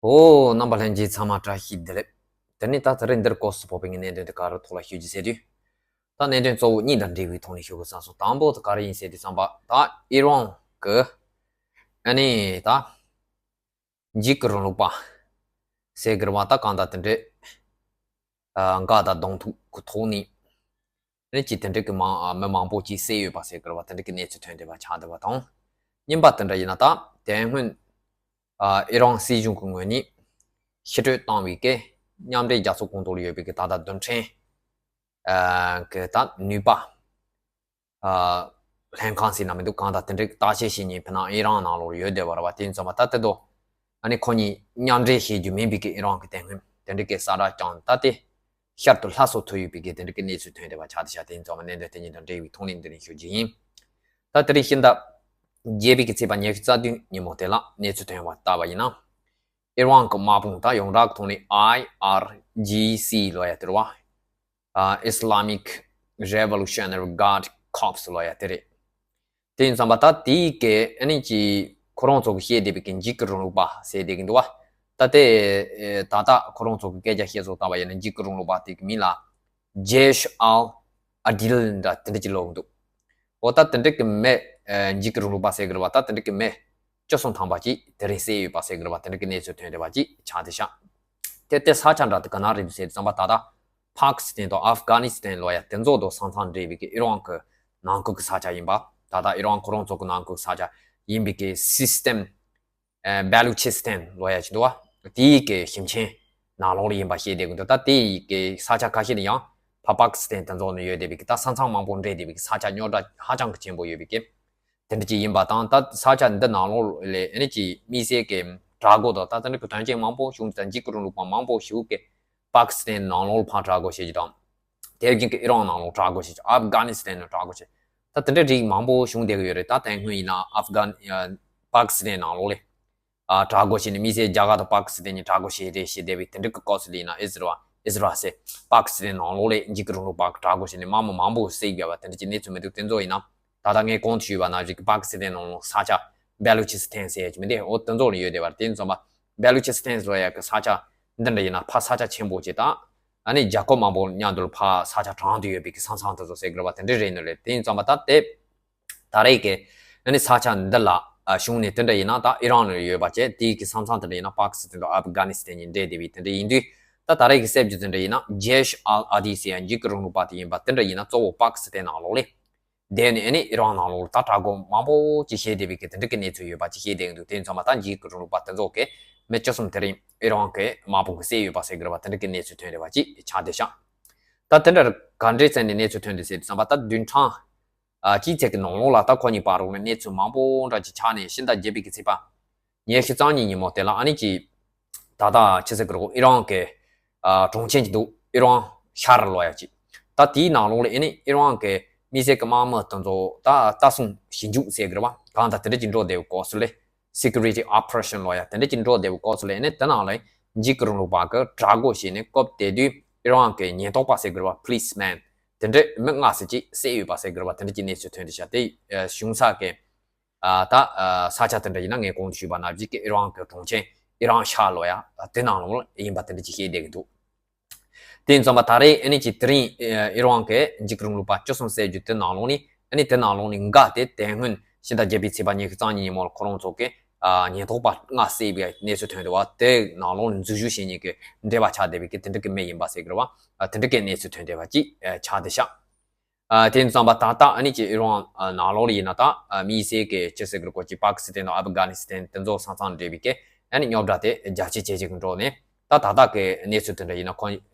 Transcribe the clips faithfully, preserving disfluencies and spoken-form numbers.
ཨོ། རྣམ་པ་ལྷན་རྒྱས་ཚང་མ་བཀྲ་ཤིས་བདེ་ལེགས། དེ་ནས་ད་དེ་རིང་འདིར་སྐོར་སུ་ཕོག་པའི་གནད་དོན་དེ་ག་རུ་ཐོག་ལ་ཞུ་རྒྱུ་ཟེར་དུས། ད་གནད་དོན་གཙོ་བོ་གཉིས་དང་འབྲེལ་བའི་ཐོག་ནས་ཞུ་དགོས་བསམ་སོང་། དང་པོ་དེ་ག་རེ་ཡིན་ཟེར་དུས་ཙམ་པ། ད་ཨི་རན་གི་ཨ་ནི་ད་འཇིགས་སྐུལ་རིང་ལུགས་པ་ཟེར་གི་རེད་བ། ད་གང་ལྟར་དེ་འདྲའི་ཨ་འགའ་དང་གདོང་ཐུག་གི་ཐོག་ནས། ཨ་ནི་ཅིག་དེ་འདྲ་གི་མང་ཨ་མི་མང་པོ་ཅིག་བསད་ཡོད་པ་ཟེར་གི་རེད་བ། དེ་འདྲ་གི་གནས་ཚུལ་ཐོན་བསྡད་པ་ཆགས་བསྡད་པ་དང་། གཉིས་པ་དེ་འདྲ་ཡིན་ན། ད་དེ་སྔོན་ཨ་ཨི་རན་སྲིད་གཞུང་གི་ངོས་ནས་ཕྱིར་སྤྲོད་བཏང་བའི་གི་མཉམ་འབྲེལ་རྒྱལ་ཚོགས་ཁོངས་གཏོགས་ལ་ཡོད་པའི་གི་ད་ལྟ་རྡུལ་ཕྲན་ཨ་གི་ད་ནུས་པ་ཨ་ལྷན་ཁང་ཟེར་ན་མི་འདུག་གང་ལྟར་དེ་འདྲ་གི་བརྟག་དཔྱད་བྱེད་མཁན་ཕ་ནང་ཨི་རན་ནང་ལོགས་ཡོད་བསྡད་པ་རེད་བ། དེ་ཡིན་ཙང་མ་ད་དེ་དོ། ཨ་ནི་ཁོ་གཉིས་མཉམ་འབྲེལ་བྱེད་རྒྱུ་མིན་པའི་གི་ཨི་རན་གི་དེ་སྔོན་དེ་འདྲ་གི་གསལ་བསྒྲགས་བསྐྱངས། ད་དེ་ཤར་དུ་སླར་གསོ་ཐུབ་ཡོད་པའི་གི་དེ་འདྲ་གི་གནས་ཚུལ་ཐོན་བསྡད་པ་ཆགས་བསྡད་ཤག་དེ་ཡིན་ཙང་མ་གནད་དོན་དེ་གཉིས་དང་འབྲེལ་བའི་ཐོག་ནས་འདི་ནས་ཞུ་རྒྱུ་ཡིན། ད་དེ་རིང་ཕྱི་ཟླ་བརྒྱད་པའི་གི་ཚེས་པ་ཉི་ཤུ་རྩ་བདུན་ཉིན་མོ་དེ་ལ་གནས་ཚུལ་ཐོན་པ་ལྟ་བ་ཡིན་ན། ཨི་རན་གི་དམག་དཔུང་ད་ཡོངས་གྲགས་ཀྱི་ཐོག་ནས་ཨའི་ཨར་ཇི་སི་ལབ་ཡ་དེ་རེད་བ། ཨ་Islamic Revolutionary Guard Corps ལབ་ཡ་དེ་རེད། དེ་ཡིན་ཙང་མ་ད་དེའི་གི་ཨ་ནི་ཅིག་ཁོ་རང་ཚོ་གི་བཤད་བསྡད་པའི་གི་འཇིགས་སྐུལ་རིང་ལུགས་པ་ཟེར་བསྡད་ཀྱི་འདུག་བ། ད་དེ་ཨེ་ད་ལྟ་ཁོ་རང་ཚོ་གི་སྐད་ཆ་བཤད་སོགས་ལྟ་བ་ཡིན་ན། འཇིགས་སྐུལ་རིང་ལུགས་པ་དེ་གི་མིང་ལ་Jaish al་Adil་འདྲ་དེ་འདྲ་ཅིག་ལབ་ཀྱི་འདུག་འོ་ད་དེ་འདྲ་གི་མི་ཨེ་འཇིགས་སྐུལ་རིང་ལུགས་པ་ཟེར་གི་རེད་བ། ད་དེ་འདྲ་གི་མི་བཅུ་གསུམ་ཐམ་པ་ཅིག་དེ་རིང་བསད་ཡོད་པ་ཟེར་གི་རེད་བ། དེ་འདྲ་གི་གནས་ཚུལ་ཐོན་བསྡད་པ་ཅིག་ཆགས་བསྡད་ཤག་དེ་དེ་ས་ཆ་འདྲ་དེ་ག་ན་རེད་འདུག་ཟེར་དུས་ཙམ་པ། ད་ལྟ་པ་ཀི་སི་ཐན་དང་ཨབ་གྷ་ནི་སི་ཐན་ལབ་ཡ་དེ་ཚོ་དང་ས་མཚམས་འབྲེལ་བའི་གི་ཨི་རན་གི་ནང་ཁུལ་གི་ས་ཆ་ཡིན་པ། ད་ལྟ་ཨི་རན་ཁོ་རང་ཚོ་གི་ནང་ཁུལ་གི་ས་ཆ་ཡིན་པའི་གི་སི་སི་ཐན་ཨ་Baluchistan་ལབ་ཡ་ཅིག་འདུག་བ། དེའི་གི་ཞིང་ཆེན་ནང་ལོགས་ལ་ཡིན་པ་བཤད་བསྡད་ཀྱི་འདུག་ད་དེའི་གི་ས་ཆ་ཁ་ཤས་ལ་ཡང་ཕར་པ་ཀི་སི་ཐན་དེ་ཚོ་ནས་ཡོད་བསྡད་པའི་གི་ད་ས་མཚམས་མང་པོ་འདྲེས་བསྡད་པའི་གི་ས་ཆ་རྙོག་དྲ་ཧ་ཅང་གི་ཆེན་པོ་ཡོད་པའི་གི་དེ་འདྲ་ཅིག་ཡིན་པ་དང་། ད་ས་ཆ་འདི་ནང་ལོགས་ལ་ཨ་ནི་ཅིག་དམིགས་བསལ་གྱི་དྲག་རྒོལ་དང་། ད་དེ་འདྲ་གི་དོན་རྐྱེན་མང་པོ་བྱུང་། ད་འཇིགས་སྐུལ་རིང་ལུགས་པ་མང་པོ་ཞིག་གིས་པ་ཀི་སི་ཐན་ནང་ལོགས་ལ་ཕར་དྲག་རྒོལ་བྱེད་རྒྱུ་དང་། དེ་བཞིན་གྱི་ཨི་རན་ནང་ལོགས་དྲག་རྒོལ་བྱེད་རྒྱུ། ཨབ་གྷ་ནི་སི་ཐན་ནང་དྲག་རྒོལ་བྱེད་རྒྱུ། ད་དེ་འདྲ་རིགས་མང་པོ་བྱུང་བསྡད་ཀྱི་ཡོད་རེད། ད་དེ་སྔོན་ཡིན་ན་ཨབ་གྷ་ནི་ཨ་པ་ཀི་སི་ཐན་ནང་ལོགས་ལ་ཨ་དྲག་རྒོལ་བྱས་ནས། དམིགས་བསལ་རྒྱ་གར་དང་པ་ཀི་སི་ཐན་གཉིས་དྲག་རྒོལ་བྱས་རེད་ཞེས་བསྡད་པའི་དེ་འདྲ་གི་སྐབས་སུ་ལ་ཡིན་ན། ཨི་ཟི་རལ་ཨི་ཟི་རལ་ཟེར་པ་ཀི་སི་ཐན་ནང་ལོགས་ལ་འཇིགས་སྐུལ་རིང་ལུགས་པ་གིས་དྲག་རྒོལ་བྱས་ནས་དམག་མི་མང་པོ་བསད་བསྡད་པ་དེ་འདྲ་ཅིག་གནས་ཚུལ་མི་འདུག་དེ་ཚོ་ཡིན་ན། ད་ལྟ་ངས་གོང་དུ་ཞུས་པ་ནང་བཞིན་གྱི་པ་ཀི་སི་ཐན་ནང་ལོགས་ས་ཆ་བེ་ལུ་ཆི་སི་ཐན་ཟེར་ཡ་ཅིག་མི་འདུག་འོ་དེ་ཚོ་ལ་ཡོད་བསྡད་པ་རེད། དེ་ཡིན་ཙང་མ་བེ་ལུ་ཆི་སི་ཐན་ཟེར་ཡ་གི་ས་ཆ་འདི་འདྲ་ཡིན་ན་ཕར་ས་ཆ་ཆེན་པོ་ཅིག་དང་། ཨ་ནི་རྒྱལ་ཁབ་མང་པོ་མཉམ་དུ་ཕར་ས་ཆ་གྲངས་དུ་ཡོད་པའི་གི་ས་མཚམས་དེ་ཚོ་ཟེར་གི་རེད་བ། དེ་འདྲ་རེད་ནི་རེད། དེ་ཡིན་ཙང་མ་ད་དེ་ད་རེས་ཀྱི་ཨ་ནི་ས་ཆ་འདི་ལ་ཨ་བྱུང་ནས་དེ་འདྲ་ཡིན་ན། ད་ཨི་རན་ལ་ཡོད་པ་བྱས། དེའི་གི་ས་མཚམས་དེ་འདྲ་ཡིན་ན་པ་ཀི་སི་ཐན་དང་ཨབ་གྷ་ནི་སི་ཐན་གཉིས་འདྲེས་བསྡད་པའི་དེ་འདྲ་ཡིན་དུས། ད་ད་རེས་ཀྱི་གསལ་རྒྱུ་དེ་འདྲ་ཡིན་ན། Jaish al-Adil ཟེར་ཡ་འཇིགས་སྐུལ་རིང་ལུགས་པ་དེ་ཡིན་པ་དེ་འདྲ་ཡིན་ན། གཙོ་བོ་པ་ཀི་སི་ཐན་ནང་ལོགས་ལ་བསྡད་ནས་ཨ་ནི་ཨི་རན་ནང་ལོགས་ལ་ད་དྲག་རྒོལ་མང་པོ་ཅིག་བྱས་བསྡད་པའི་གི་དེ་འདྲ་གི་གནས་ཚུལ་ཡོད་པ་ཅིག་བཤད་བསྡད་ཀྱི་འདུག་དེ་ཡིན་ཙང་མ་ད་འཇིགས་སྐུལ་རིང་ལུགས་པ་དེ་ཚོ་གིས་མི་བཅུ་གསུམ་དེ་རིང་ཨི་རན་གྱི་དམག་དཔུང་གིས་བསད་ཡོད་པ་ཟེར་གི་རེད་བ། དེ་འདྲ་གི་གནས་ཚུལ་ཐོན་བསྡད་པ་ཅིག་ཆགས་བསྡད་ཤག་ད་དེ་འདྲར་ག་འདྲའི་ཚད་ནས་གནས་ཚུལ་ཐོན་བསྡད་ཟེར་དུས་ཙམ་པ། ད་བདུན་ཕྲག་ཨ་གཅིག་ཙམ་གྱི་ནང་ལོགས་ལ་ད་ཁོ་གཉིས་བར་ལ་གནས་ཚུལ་མང་པོ་འདྲ་ཅིག་ཆགས་ནས། ཕྱི་ཟླ་བརྒྱད་པའི་གི་ཚེས་པ་ཉི་ཤུ་རྩ་གཉིས་ཉིན་མོ་དེ་ལ་ཨ་ནི་ཅིག་ད་ལྟ་ཆི་ཟེར་གི་རེད་གོ། ཨི་རན་གྱི་ཨ་གྲོང་ཁྱེར་ཅིག་འདུག་ཨི་རན་ཤར་ལབ་ཡ་ཅིག་ད་དེའི་ནང་ལོགས་ལ་ཨ་ནི་ཨི་རན་གྱི་དམིགས་བསལ་གྱི་དམག་མི་དེ་ཚོ་ད་ལྟ་སྲུང་ཞིབ་འཇུག་ཟེར་གི་རེད་བ། གང་ལྟར་དེ་འདྲ་ཅིག་འགྲོ་བསྡད་པའི་སྐབས་སུ་ལ། Security operation ལབ་ཡ་དེ་འདྲ་ཅིག་འགྲོ་བསྡད་པའི་སྐབས་སུ་ལ་ཨ་ནི་དེ་ནང་ལ་འཇིགས་སྐུལ་རིང་ལུགས་པ་གིས་དྲག་རྒོལ་བྱས་ནས། སྐབས་དེ་དུས་ཨི་རན་གྱི་ཉེན་རྟོག་པ་ཟེར་གི་རེད་བ། Policeman དེ་འདྲ་མི་ལྔ་ཙམ་ཅིག་བསད་ཡོད་པ་ཟེར་གི་རེད་བ། དེ་འདྲ་ཅིག་གནས་ཚུལ་ཐོན་བསྡད་ཤག་དེ་ཨ་གཞུང་ས་གི་ཨ་ད་ཨ་ས་ཆ་དེ་འདྲ་ཡིན་ན། ངས་གོང་དུ་ཞུས་པ་ནང་བཞིན་གྱི་ཨི་རན་གྱི་གྲོང་ཁྱེར་ཨི་རན་ཤར་ལབ་ཡ་དེ་ནང་ལོགས་ལ་ཡིན་པ་དེ་འདྲ་ཅིག་བཤད་བསྡད་ཀྱི་འདུག་དེ་ཡིན་ཙང་མ་ད་རེས་ཨ་ནི་ཅིག་དེ་རིང་ཨི་རན་གྱི་འཇིགས་སྐུལ་རིང་ལུགས་པ་བཅུ་གསུམ་བསད་རྒྱུ་དེ་ནང་ལོགས་ནས། ཨ་ནི་དེ་ནང་ལོགས་ནས་འགའ་དེ་དེ་སྔོན་ཕྱི་ཟླ་བརྒྱད་པའི་ཚེས་པ་ཉི་ཤུ་རྩ་གཉིས་ཉིན་མོ་ལ་ཁོ་རང་ཚོ་གིས་ཨ་ཉེན་རྟོག་པ་ལྔ་བསད་པའི་གནས་ཚུལ་ཐོན་འདུག་བ། དེ་ནང་ལོགས་ནས་འཛུལ་ཞུགས་བྱེད་མཁན་གྱི་འབྲེལ་བ་ཆགས་བསྡད་པའི་གི་དེ་འདྲ་གི་མི་ཡིན་པ་ཟེར་གི་རེད་བ། ཨ་དེ་འདྲ་གི་གནས་ཚུལ་ཐོན་བསྡད་པ་ཅིག་ཨ་ཆགས་བསྡད་ཤག་ཨ་དེ་ཡིན་ཙང་མ་ད་ལྟ་ཨ་ནི་ཅིག་ཨི་རན་ཨ་ནང་ལོགས་ལ་ཡིན་ན། ད་ཨ་དམིགས་བསལ་གྱི་ཅི་ཟེར་གི་རེད་གོ། ཅིག་པ་ཀི་སི་ཐན་དང་ཨབ་གྷ་ནི་སི་ཐན་དེ་ཚོ་ས་མཚམས་འབྲེལ་བའི་གི་ཨ་ནི་རྙོག་དྲ་དེ་རྒྱ་ཆེ་ཇེ་ཆེ་གི་འགྲོ་ནས། ད་ད་ལྟ་གི་གནས་ཚུལ་དེ་འདྲ་ཡིན་ན། ཁོ་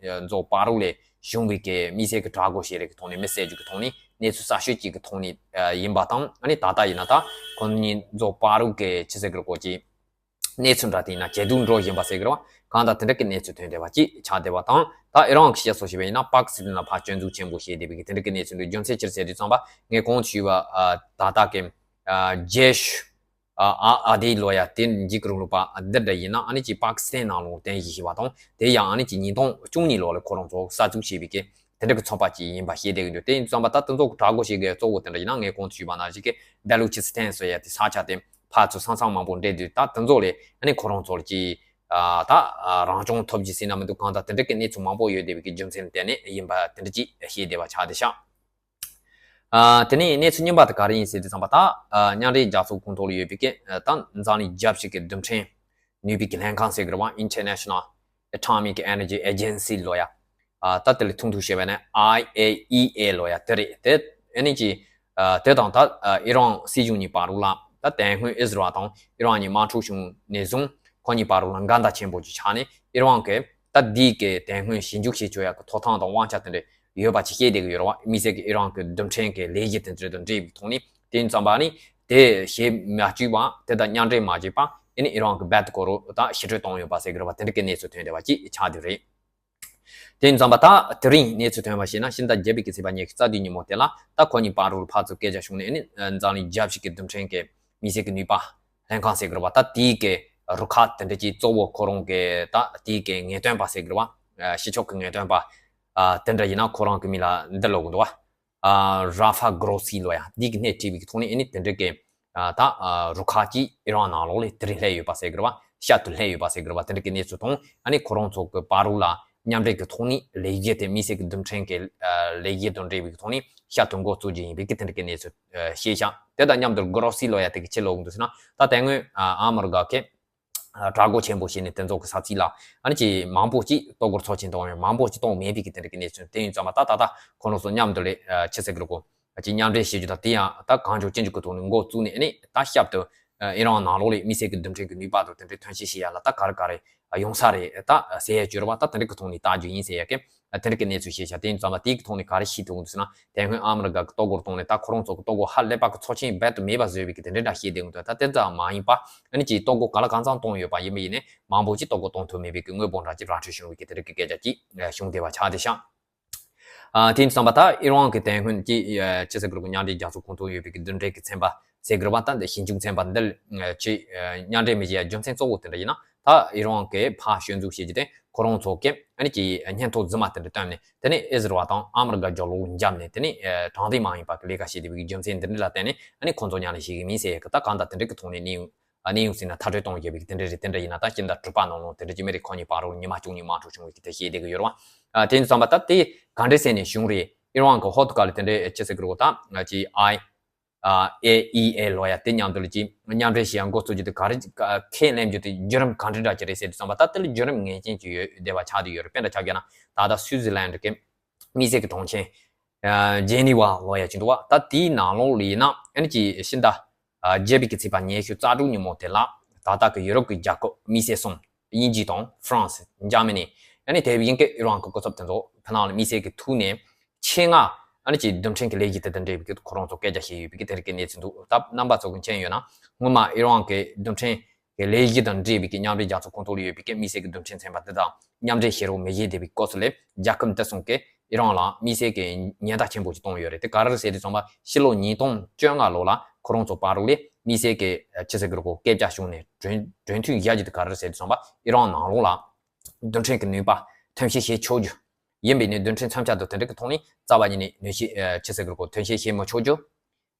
ཚོ་བར་ལ་བྱུང་བའི་གི་དམིགས་བསལ་གྱི་དྲག་རྒོལ་བྱེད་རིགས་ཀྱི་ཐོག་ནས། མི་བསད་རྒྱུ་གི་ཐོག་ནས། གནས་ཚུལ་གསར་ཤོས་ཅིག་གི་ཐོག་ནས་ཨ་ཡིན་པ་དང་། ཨ་ནི་ད་ལྟ་ཡིན་ན་ད་ཁོ་གཉིས་ཚོ་བར་གྱི་ཅི་ཟེར་གི་རེད་གོ། ཅིག་གནས་ཚུལ་འདྲ་དེ་ཡིན་ན་ཇེ་སྡུག་འགྲོ་བཞིན་པ་ཟེར་གི་རེད་བ། གང་ལྟར་དེ་འདྲ་གི་གནས་ཚུལ་ཐོན་བསྡད་པ་ཅིག་ཆགས་བསྡད་པ་དང་། ད་ཨི་རན་གྱིས་བཤད་སྲོལ་བྱས་པ་ཡིན་ན། པ་ཀི་སི་ཐན་ལ་ཕར་སྐྱོན་འཛུགས་ཆེན་པོ་བྱས་བསྡད་པའི་གི་དེ་འདྲ་གི་གནས་ཚུལ་འདུག་རྒྱུ་མཚན་ཅི་རེད་ཟེར་དུས་ཙམ་པ། ངས་གོང་དུ་ཞུས་པ་ཨ་ད་ལྟ་གི་ཨ་ཇེཤ་ཨ་ཨ་ཨ་དེ་ལབ་ཡ་དེ་འཇིགས་སྐུལ་རིང་ལུགས་པ་འདི་འདྲ་ཡིན་ན། ཨ་ནི་ཅིག་པ་ཀི་སི་ཐན་ནང་ལོགས་རྟེན་གཞི་བྱས་པ་དང་། དེ་ཡང་ཨ་ནི་ཅིག་ཉིས་སྟོང་བཅུ་གཉིས་ལོ་ལ་ཁོ་རང་ཚོ་གསར་འཛུགས་བྱས་པའི་གི་དེ་འདྲ་གི་ཚོགས་པ་ཅིག་ཡིན་པ་ཤེས་བསྡད་ཀྱི་འདུག་དེ་ཡིན་ཙང་པ་ད་དེ་ཚོ་གི་དྲག་རྒོལ་བྱེད་མཁན་གཙོ་བོ་དེ་འདྲ་ཡིན་ན། ངས་གོང་དུ་ཞུས་པ་ནང་བཞིན་གི་བེ་ལུ་ཆི་སི་ཐན་ཟེར་ཡ་དེ་ས་ཆ་དེ་ཕར་ཚུར་ས་མཚམས་མང་པོ་འདྲེས་དུས། ད་དེ་ཚོ་ལ་ཨ་ནི་ཁོ་རང་ཚོ་ལ་ཅིག་ ཨ་ད་ཨ་རང་སྐྱོང་ཐོབ་རྒྱུ་ཟེར་ན་མི་འདུག་གང་ལྟར་དེ་འདྲ་གི་གནས་ཚུལ་མང་པོ་ཡོད་བསྡད་པའི་གི་རྒྱུ་མཚན་ལ་བརྟེན་ནས་ཡིན་པ་དེ་འདྲ་ཅིག་ཤེས་བསྡད་པ་ཆགས་བསྡད་ཤག་ཨ་དེ་ནས་གནས་ཚུལ་གཉིས་པ་དེ་ག་རེ་ཡིན་ཟེར་དུས་ཙམ་པ་ད་ཨ་མཉམ་འབྲེལ་རྒྱལ་ཚོགས་ཁོངས་གཏོགས་ལ་ཡོད་པའི་གི་ཨ་ད་འཛམ་གླིང་རྒྱལ་སྤྱི་གི་རྡུལ་ཕྲན་ནུས་པའི་གི་ལྷན་ཁང་ཟེར་གི་རེད་བ། International Atomic Energy Agency ལོ་ཡ། ཨ་ད་དེ་ལ་ཐུང་ཐུང་བཤད་པ་ན་I A E A ལོ་ཡ་དེ་རེད། དེ་ཨ་ནི་ཅི་ཨ་དེ་དང་ད་ཨ་ཨི་རན་སྲིད་གཞུང་གཉིས་བར་ལ་ད་དེ་སྔོན་ཨི་ཟི་རལ་དང་ཨི་རན་གཉིས་དམག་འཁྲུག་བྱུང་ནས་བཟུང་ཁོ་གཉིས་བར་ལ་འགལ་ཟླ་ཆེན་པོ་ཅིག་ཆགས་ནས་ཨི་རན་གི་ད་འདི་གི་དེ་སྔོན་ཞིབ་འཇུག་བྱེད་ཆོག་ཡ་གི་ཐོབ་ཐང་དང་དབང་ཆ་དེ་འདྲ་ཡོད་པ་ཅིག་བཤད་བསྡད་གི་ཡོད་རེད་བ། དམིགས་བསལ་གི་ཨི་རན་གི་རྡུལ་ཕྲན་གི་ལས་གཞི་དེ་འདྲ་དང་འབྲེལ་བའི་ཐོག་ནས། དེ་ཡིན་ཙམ་པ་ནི་དེ་བྱེད་མ་བཅུག་པ་དེ་དང་མཉམ་འབྲེལ་མ་བྱས་པ་ཨ་ནི་ཨི་རན་གི་རྦད་དེ་ཁོ་རང་ད་ཕྱིར་སྤྲོད་བཏང་ཡོད་པ་ཟེར་གི་རེད་བ། དེ་འདྲ་གི་གནས་ཚུལ་ཐོན་བསྡད་པ་ཅིག་ཆགས་བསྡད་རེད། དེ་ཡིན་ཙམ་པ་ད་དེ་རིང་གནས་ཚུལ་ཐོན་པ་བྱས་ན་ཕྱི་ཟླ་བརྒྱད་པའི་གི་ཚེས་པ་ཉི་ཤུ་རྩ་བདུན་ཉིན་མོ་དེ་ལ་ད་ཁོ་གཉིས་བར་དུ་ཕར་ཚུར་སྐད་ཆ་བྱུང་ནས་ཨ་ནི་འཛམ་གླིང་རྒྱལ་སྤྱི་གི་རྡུལ་ཕྲན་གི་དམིགས་བསལ་གི་ནུས་པ་ལྷན་ཁང་ཟེར་གི་རེད་བ། ད་དེའི་གི་རུ་ཁག་དེ་འདྲ་ཅིག་གཙོ་བོ་ཁོ་རང་གི་ད་དེའི་གི་ངེས་སྟོན་པ་ཟེར་གི་རེད་བ། ཕྱི་ཕྱོགས་གི་ངེས་སྟོན་པ་དེ་འདྲ་ཡིན་ན་ཁོ་རང་གི་མིང་ལ་འདི་ལབ་གི་འདུག་བ། ཨ་ར་ཧྥ་གྷོ་རོ་སི་ལོ་ཡ་འདི་གི་སྣེ་ཁྲིད་པའི་གི་ཐོག་ནས་ཨ་ནི་དེ་འདྲ་གི་ཨ་ད་ཨ་རུ་ཁག་ཅིག་ཨི་རན་ནང་ལོགས་ལ་དེ་རིང་སླེབས་ཡོད་པ་ཟེར་གི་རེད་བ། ཤར་དུ་སླེབས་ཡོད་པ་ཟེར་གི་རེད་བ། དེ་འདྲ་གི་གནས་ཚུལ་དང་ཨ་ནི་ཁོ་རང་ཚོ་གི་བར་དུ་ལ་མཉམ་འབྲེལ་གི་ཐོག་ནས་ལས་གཞི་དེ་དམིགས་བསལ་གི་རྡུལ་ཕྲན་གི་ཨ་ལས་གཞི་དང་འབྲེལ་བའི་གི་ཐོག་ནས་ཤར་དུ་འགོ་བཙུགས་རྒྱུ་ཡིན་པའི་གི་དེ་འདྲ་གི་གནས་ཚུལ་ཨ་བཤད་ཤག་དེ་དང་མཉམ་དུ་གྷོ་རོ་སི་ལོ་ཡ་དེ་གི་ཕྱི་ལོགས་འདུག་ཟེར་ན་ད་དེ་སྔོན་ཨ་ཨ་མི་རི་ཀ་གི་ཨ་དྲག་རྒོལ་ཆེན་པོ་བྱས་ནས་དེ་ཚོ་གི་ས་ཚིགས་ལ་ཨ་ནི་ཅིག་མང་པོ་ཅིག་གཏོར་རྒོལ་ཚོགས་ཆེན་གཏོང་བའི་མང་པོ་ཅིག་གཏོང་མེད་པའི་གི་དེ་འདྲ་གི་གནས་ཚུལ། དེ་ཡིན་ཙང་མ་ད་ད་ལྟ་ཁོ་རང་ཚོ་མཉམ་དུ་ལས་ཨ་ཅི་ཟེར་གི་རེད་གོ། ཅིག་མཉམ་འབྲེལ་བྱེད་རྒྱུ་དང་དེ་ཡང་ད་གང་བྱུང་ཅི་འཇུག་གི་ཐོག་ནས་འགོ་བཙུགས་ནས་ཨ་ནི་ད་ཞབས་ཏུ་ཨ་ཨི་རན་ནང་ལོགས་ལ་དམིགས་བསལ་གི་རྡུལ་ཕྲན་གི་ནུས་པ་དང་དེ་འདྲའི་ཐོན་སྐྱེད་བྱེད་ཡ་ལ་ད་ག་རེ་ག་རེ་ཡོང་ས་རེད་ད་ཟེར་ཡ་བཅོས་ར་བ། ད་དེ་འདྲ་གི་ཐོག་ནས་ལྟ་རྒྱུ་ཡིན་ཟེར་ཡ་གི་དེ་འདྲ་གི་གནས་ཚུལ་བཤད་ཤག་དེ་ཡིན་ཙང་མ་དེའི་གི་ཐོག་ནས་ག་རེ་ཤེས་ཐུབ་འདུག་ཟེར་ན། དེ་སྔོན་ཨ་མི་རི་ཀ་གི་གཏོར་རྒོལ་གཏོང་ནས་ད་ཁོ་རང་ཚོ་གི་གཏོར་རྒོལ་ཧ་ལས་པ་གི་ཚོགས་ཆེན་རྦད་དུ་མེད་པ་བཟོས་པའི་གི་དེ་འདྲ་འདྲ་བཤད་བསྡད་འདུག་ད་དེ་ཙམ་མ་ཡིན་པ་ཨ་ནི་ཅིག་གཏོར་རྒོལ་ག་ལ་གང་འཚམ་གཏོང་ཡོད་པ་ཡིན་པ་ཡིན་ནས་མང་པོ་ཅིག་གཏོར་རྒོལ་གཏོང་ཐུབ་མེད་པའི་གི་དངོས་པོ་འདྲ་ཅིག་ར་འཕྲོད་བྱུང་བའི་གི་དེ་འདྲ་གི་སྐད་ཆ་ཅིག་བྱུང་བསྡད་པ་ཆགས་བསྡད་ཤག་ཨ་དེ་ཡིན་ཙང་མ་ད་ཨི་རན་གི་དེ་སྔོན་གྱི་ཨ་ཅི་ཟེར་གི་རེད་གོ། མཉམ་འབྲེལ་རྒྱལ་ཚོགས་ཁོངས་གཏོགས་ཡོད་པའི་གི་རྡུལ་ཕྲན་གི་ཚན་པ་ཟེར་གི་རེད་བ། ད་འདི་ཞིབ་འཇུག་ཚན་པ་འདི་ལ་ཅི་ཨ་མཉམ་འབྲེལ་མི་བྱེད་ཡ་རྒྱུ་མཚན་གཙོ་བོ་དེ་འདྲ་ཡིན་ན་ད་ཨི་རན་གི་ཕར་ཞུ་འཛུགས་བྱེད་རྒྱུ་དེ་ཁོ་རང་ཚོ་གི་ཨ་ནི་ཅི་སྙན་ཐོ་རྫུན་མ་དེ་འདྲ་བཏོན་ནས་དེ་ནས་ཨི་ཟི་རལ་དང་ཨ་མི་རི་ཀ་རྒྱབ་ལོགས་འཇབ་ནས་དེ་ནས་ཨ་དྲང་བདེན་མ་ཡིན་པ་གི་ལས་ཀ་བྱེད་བསྡད་པའི་གི་རྒྱུ་མཚན་འདི་འདྲ་ལ་བརྟེན་ནས་ཨ་ནི་ཁོ་ཚོ་མཉམ་ལས་བྱེད་གི་མིན་ཟེར་ཡ་གི་ད་གང་ལྟར་དེ་འདྲ་གི་ཐོག་ནས་གནས་ཡོང་། ཨ་གནས་ཡོང་ཟེར་ན་ཐག་གཅོད་གཏོང་བྱས་པའི་གི་དེ་འདྲ་རེད། དེ་འདྲ་ཡིན་ན་ད་སྤྱི་ཟླ་དྲུག་པ་ནང་ལོགས་དེ་འདྲ་གི་མི་རིགས་ཁག་གཉིས་བར་རུ་ཉི་མ་བཅུ་གཉིས་དམག་འཁྲུག་བྱུང་བའི་གི་དེ་བཤད་བསྡད་གི་ཡོད་རེད་བ། ཨ་དེ་ཡིན་ཙང་མ་ད་དེ་ག་འདྲ་ཟེར་ནས་བྱུང་རེད། ཨི་རན་གི་ཧོ་ཏུ་ཀ་ལ་དེ་འདྲ་ཅི་ཟེར་གི་རེད་གོ། ད་ཅི་ཨའི་ཨ་ཨེ་ཨི་ཨེ་ལོ་ཡ་དེ་མཉམ་དུ་ལ་ཅི་མཉམ་འབྲེལ་བྱེད་ཡ་འགོ་བཙུགས་རྒྱུ་དེ་ག་རེ་ཁས་ལེན་རྒྱུ་དེ་བརྒྱུད་རིམ་ག་འདྲ་འདྲ་ཅིག་རེད་ཟེར་དུས་ཙམ་པ་ད་དེ་ལ་བརྒྱུད་རིམ་ངེས་ཅན་ཅིག་ཡོད་བསྡད་པ་ཆགས་བསྡད་ཡོད་རེད། དཔེ་འདྲ་ཆ་བཞག་ན་ད་ལྟ་སུའུ་ཛི་ལན་གི་དམིགས་བསལ་གི་གྲོང་ཁྱེར་ཨ་ཇེ་ནི་ཝ་ལོ་ཡ་ཅིག་འདུག་བ། ད་དེའི་ནང་ལོགས་ལ་ཡིན་ན་ཨ་ནི་ཅིག་ཕྱི་ཟླ་ཨ་བརྒྱད་པའི་གི་ཚེས་པ་ཉི་ཤུ་རྩ་དྲུག་ཉིན་མོ་དེ་ལ་ད་ལྟ་གི་ཡུ་རོབ་ཀྱི་རྒྱལ་ཁབ་དམིགས་བསལ་གསུམ། དབྱིན་ཇི་དང་ཧྥ་རན་སི། འཇར་མ་ནི། ཨ་ནི་དེ་བཞིན་གི་ཨི་རན་གྱི་སྐུ་ཚབ་དེ་ཚོ་ཕ་ནང་ལ་དམིགས་བསལ་གྱི་ཐུག་ནས་ཆེད་མངགས་ཨ་ནི་ཅིག་རྡུལ་ཕྲན་གྱི་ལས་གཞི་དེ་དང་འབྲེལ་བའི་གི་ཁོ་རང་ཚོ་སྐད་ཆ་བཤད་ཡོད་པའི་གི་དེ་རིགས་ཀྱི་གནས་ཚུལ་འདུག་ད་རྣམ་པ་ཚོ་གི་མཁྱེན་ཡོད་ན་སྔོན་མ་ཨི་རན་གྱི་རྡུལ་ཕྲན་གྱི་ལས་གཞི་དང་འབྲེལ་བའི་གི་མཉམ་འབྲེལ་རྒྱལ་ཚོགས་ཁོངས་གཏོགས་ལ་ཡོད་པའི་གི་དམིགས་བསལ་གྱི་རྡུལ་ཕྲན་ཚན་པ་དེ་དང་མཉམ་འབྲེལ་བྱེད་རོགས་མི་བྱེད་བསྡད་པའི་སྐབས་སུ་ལས་རྒྱལ་ཁབ་འདི་གསུམ་གྱིས་ཨི་རན་ལ་དམིགས་བསལ་གྱི་ཉེན་བརྡ་ཆེན་པོ་ཞིག་བཏང་ཡོད་རེད། དེ་ག་རེ་རེད་ཟེར་དུས་ཙམ་པ་ཕྱི་ལོ་ཉིས་སྟོང་བཅོ་ལྔ་ལོ་ལ་ཁོ་རང་ཚོ་བར་རུ་ལས་དམིགས་བསལ་གྱི་ཆི་ཟེར་གི་རེད་གོ། སྐད་ཆ་བྱུང་ནས་གྲོས་གྲོས་མཐུན་བཞག་རྒྱུ་དེ་ག་རེ་རེད་ཟེར་དུས་ཙམ་པ་ཨི་རན་ནང་ལོགས་ལ་རྡུལ་ཕྲན་གྱི་ནུས་པ་ཐོན་སྐྱེད་བྱེད་ཆོག་རྒྱུ་ཡིན་པས་ནས་རྡུལ་ཕྲན་མཚོན་ཆ་དང་དེ་འདྲ་གི་ཐོག་ནས་རྩ་བ་ཉིད་ནས་ནུས་ཤུགས་ཆི་ཟེར་གི་རེད་གོ། ཐོན་སྐྱེད་བྱེད་མི་ཆོག་རྒྱུ།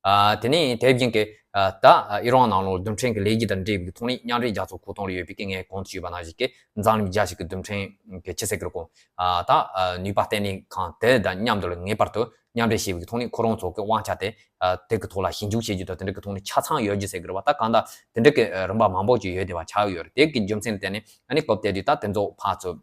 ཨ་དེ་ནས་དེ་བཞིན་གྱི་ཨ་ད་ཨི་རན་ནང་ལོགས་རྡུལ་ཕྲན་གྱི་ལས་གཞི་དང་འབྲེལ་བའི་ཐོག་ནས་མཉམ་འབྲེལ་རྒྱལ་ཚོགས་ཁོངས་གཏོགས་ལ་ཡོད་པའི་གི་ངས་གོང་དུ་ཞུས་པ་ནང་བཞིན་གྱི་འཛམ་གླིང་རྒྱལ་སྤྱི་གི་རྡུལ་ཕྲན་གྱི་ཆི་ཟེར་གི་རེད་གོ། ཨ་ད་ཨ་ནུས་པ་བརྟན་ལྷིང་ཁང་དེ་དང་མཉམ་དུ་ལ་ངེས་པར་དུ་མཉམ་འབྲེལ་བྱེད་པའི་ཐོག་ནས་ཁོ་རང་ཚོ་གི་དབང་ཆ་དེ་ཨ་དེ་གི་ཐོག་ལ་ཞིབ་འཇུག་བྱེད་རྒྱུ་དང་དེ་འདྲ་གི་ཐོག་ནས་ཆ་ཚང་ཡོད་རྒྱུ་ཟེར་གི་རེད་བ། ད་གང་ལྟར་དེ་འདྲ་གི་རིམ་པ་མང་པོ་ཅིག་ཡོད་བསྡད་པ་ཆགས་ཡོད་རེད། དེ་གི་རྒྱུ་མཚན་ལ་བརྟེན་ནས་ཨ་ནི་སྐབས་དེ་དུས་ད་དེ་ཚོ་ཕར་ཚུར་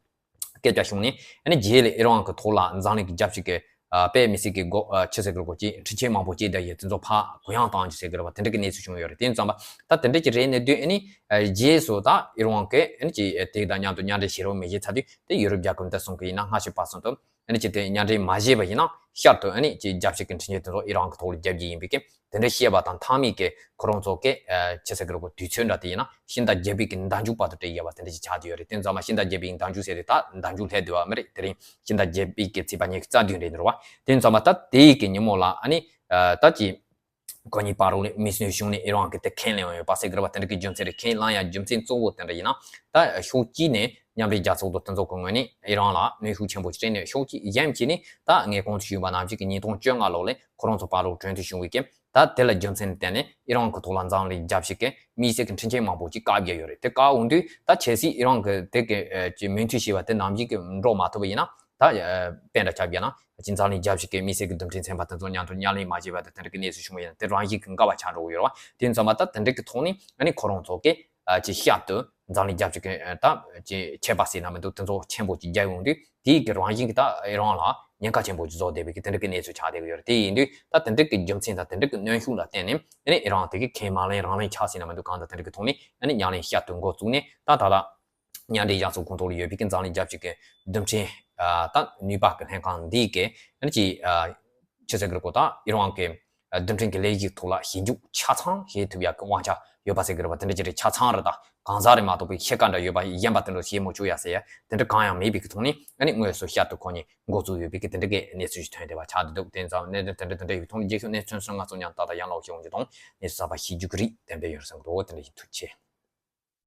སྐད་ཆ་བྱུང་ནས་ཨ་ནི་རྗེས་ལ་ཨི་རན་གྱི་ཐོག་ལ་འཛམ་གླིང་གི་རྒྱལ་སྤྱི་གི་ཨ་དཔེ་མི་སྲིད་ཀྱི་སྒོ་ཨ་ཆི་ཟེར་གི་རེད་གོ། ཅིག་འཕྲུལ་ཆས་མང་པོ་སྐྱེལ་བསྡད་ཡོད་དེ་ཚོ་ཕར་གུ་ཡངས་བཏང་རྒྱུ་ཟེར་གི་རེད་བ། དེ་འདྲ་གི་གནས་ཚུལ་བྱུང་ཡོད་རེད། དེ་ཙམ་པ་ད་དེ་འདྲ་ཅིག་རེད་ནས་དུས་ཨ་ནི་ཨ་རྗེས་སུ་ད་ཨི་རན་གྱི་ཨ་ནི་ཅིག་ཨ་དེ་དང་མཉམ་དུ་མཉམ་འབྲེལ་བྱེད་རོགས་མི་བྱེད་ཚར་དུས་དེ་ཡུ་རོབ་རྒྱལ་ཁབ་འདི་གསུམ་གྱི་ཡིན་ན་སྔ་ཕྱི་བར་གསུམ་དུ་ཨ་ནི་ཅིག་དེ་མཉམ་འབྲེལ་མ་བྱས་པ་ཡིན་ན་ཤར་དུ་ཨ་ནི་ཅིག་རྒྱལ་སྤྱི་གི་འཕྲུལ་ཆས་དེ་ཚོ་ཨི་རན་གྱི་ཐོག་ལ་རྒྱབ་རྒྱུ་ཡིན་པའི་གི་དེ་འདྲ་བཤད་པ་དང་མཐའ་མའི་གི་ཁོ་རང་ཚོ་གི་ཨ་ཆི་ཟེར་གི་རེད་གོ། དུས་ཚོད་འདྲ་དེ་ཡིན་ན་ཕྱི་ཟླ་བརྒྱད་པའི་གི་ཟླ་མཇུག་བར་དུ་སྤྲད་ཡོད་པ་དེ་འདྲ་ཞིག་ཆགས་བསྡད་ཡོད་རེད། དེ་ཙམ་པ་ཕྱི་ཟླ་བརྒྱད་པའི་གི་ཟླ་མཇུག་ཟེར་དུས་ད་ཟླ་མཇུག་སླེབས་བསྡད་པ་མ་རེད། དེ་རིང་ཕྱི་ཟླ་བརྒྱད་པའི་གི་ཚེས་པ་ཉི་ཤུ་རྩ་བདུན་རེད་འདུག་བ། དེ་ཙམ་པ་ད་དེའི་གི་ཉིན་མོ་ལ་ཨ་ནི་ཨ་ད་ཅི་ཁོ་གཉིས་བར་རུ་ནས་མི་སྣ་བྱུང་ནས་ཨི་རན་གི་དེ་ཁས་ལེན་ཡོད་པ་ཟེར་གི་རེད་བ། དེ་འདྲ་གི་རྒྱུ་མཚན་རེད། ཁས་ལེན་ཡ་རྒྱུ་མཚན་གཙོ་བོ་དེ་འདྲ་ཡིན་ན་ད་ཕྱོགས་གཅིག་ནས་མཉམ་འབྲེལ་རྒྱལ་ཚོགས་དང་དེ་ཚོ་གི་ངོས་ནས་ཨི་རན་ལ་གནོན་ཤུགས་ཆེན་པོ་ཞིག་སྤྲད་ནས་ཕྱོགས་གཅིག་གཞན་གཅིག་ནས་ད་ངས་གོང་དུ་ཞུས་པ་ནང་བཞིན་གི་ཉིས་སྟོང་བཅོ་ལྔ་ལོ་ལ་ཁོ་རང་ཚོ་བར་རུ་གྲོས་མཐུན་བྱུང་བའི་གི་ད་དེ་ལ་རྒྱུ་མཚན་བརྟེན་ནས་ཨི་རན་གྱི་ཐོག་ལ་འཛམ་གླིང་རྒྱལ་སྤྱི་གི་དམིགས་བསལ་གྱི་འཕྲིན་ཆེན་མང་པོ་ཅིག་བཀག་རྒྱུ་ཡོད་རེད། དེ་བཀག་འོང་དུས་ད་ཆབ་སྲིད་ཨི་རན་གྱི་དེ་གི་ཨ་ཅིག་མོས་མཐུན་བྱས་པ་དེ་ནམ་ཞིག་གི་འགྲོ་མ་ཐུབ་པ་ཡིན་ན་ད་ཨ་དཔེ་འདྲ་ཆགས་རྒྱུ་ན་ཅིག་འཛམ་གླིང་རྒྱལ་སྤྱི་གི་དམིགས་བསལ་གྱི་རྡུལ་ཕྲན་ཚན་པ་དེ་ཚོ་མཉམ་དུ་མཉམ་ལེན་མ་བྱས་པ་དེ་དེ་འདྲ་གི་གནས་ཚུལ་བྱུང་བ་ཡིན་ན་དེ་རང་བཞིན་གྱི་འགལ་བ་ཆགས་འགྲོ་གི་ཡོད་རེད་བ། དེ་ཙམ་པ་ད་དེ་འདྲ་གི་ཐོག་ནས་ཨ་ནི་ཁོ་རང་ཚོ་གི་ཨ་ཅིག་ཤར་དུ་འཛམ་གླིང་རྒྱལ་སྤྱི་གི་ཨ་ད་ཅིག་ཆད་པ་ཟེར་ན་མི་འདུག་དེ་ཚོ་ཆེན་པོ་ཅིག་རྒྱག་ཡོང་དུས་དེའི་གི་རང་བཞིན་གྱི་ད་ཨི་རན་ལ་ཉེན་ཁ་ཆེན་པོ་ཅིག་བཟོ་བསྡད་པའི་གི་དེ་འདྲ་གི་གནས་ཚུལ་ཆགས་བསྡད་ཀྱི་ཡོད་རེད། དེ་ཡིན་དུས་ད་དེ་འདྲ་གི་རྒྱུ་མཚན་དང་དེ་འདྲ་གི་གནོན་ཤུགས་ལ་བརྟེན་ནས་ཨ་ནི་ཨི་རན་དེ་གི་ཁས་མ་ལེན་རང་ལེན་ཆགས་ཟེར་ན་མི་འདུག་གང་ལྟར་དེ་འདྲ་གི་ཐོག་ནས་ཨ་ནི་ཉམས་ལེན་བཤད་དུ་འགོ་བཙུགས་ནས་ད་ད་ལྟ་མཉམ་འབྲེལ་རྒྱལ་ཚོགས་ཁོངས་གཏོགས་ལ་ཡོད་པའི་གི་འཛམ་གླིང་རྒྱལ་སྤྱི་གི་རྡུལ་ཕྲན་ཨ་ད་ནུས་པ་གི་ལྷན་ཁང་འདིའི་གི་ཨ་ནི་ཅིག་ཨ་ཆི་ཟེར་གི་རེད་གོ་ད་ཨི་རན་གི་རྡུལ་ཕྲན་གྱི་ལས་གཞིའི་ཐོག་ལ་ཞིབ་འཇུག་ཆ་ཚང་བྱེད་ཐུབ་ཡག་གི་དབང་ཆ་ཡོད་པ་ཟེར་གི་རེད་པ། དེ་འདྲ་ཅིག་རེད། ཆ་ཚང་རེད། ད་གང་ཟག་རེ་མ་གཏོགས་པའི་ཕྱེད་ཀ་འདྲ་ཡོད་པ་གཞན་པ་དེ་འདྲ་བྱེད་མ་བཅུག་ཡ་ཟེར་ཡ་དེ་འདྲ་གང་ཡང་མེད་པའི་གི་ཐོག་ནས་ཨ་ནི་དངོས་སུ་བཤད་དུ་ཁོ་ནས་འགོ་བཙུགས་ཡོད་པའི་གི་དེ་འདྲ་གི་གནས་ཚུལ་ཞིག་ཐོན་བསྡད་པ་ཆགས་འདུག་དེ་ཙམ་གནད་དོན་དེ་འདྲ་དེ་འདྲ་ཡོད་ཐོག་ནས་རྗེས་སུ་གནས་ཚུལ་སོང་ང་ཚོ་མཉམ་ཏག་ཏག་ཡང་ལོག་ཤེས་འོང་རྒྱུ་དང་གནས་ཚུལ་གསར་པ་ཤེས་རྒྱུ་གི་རིགས་ཏན་ཏན་ཡོད་རེད་བསམ་གི་འདུག་དེ་འདྲ་ཡིན། ཐུགས་རྗེ་ཆེ།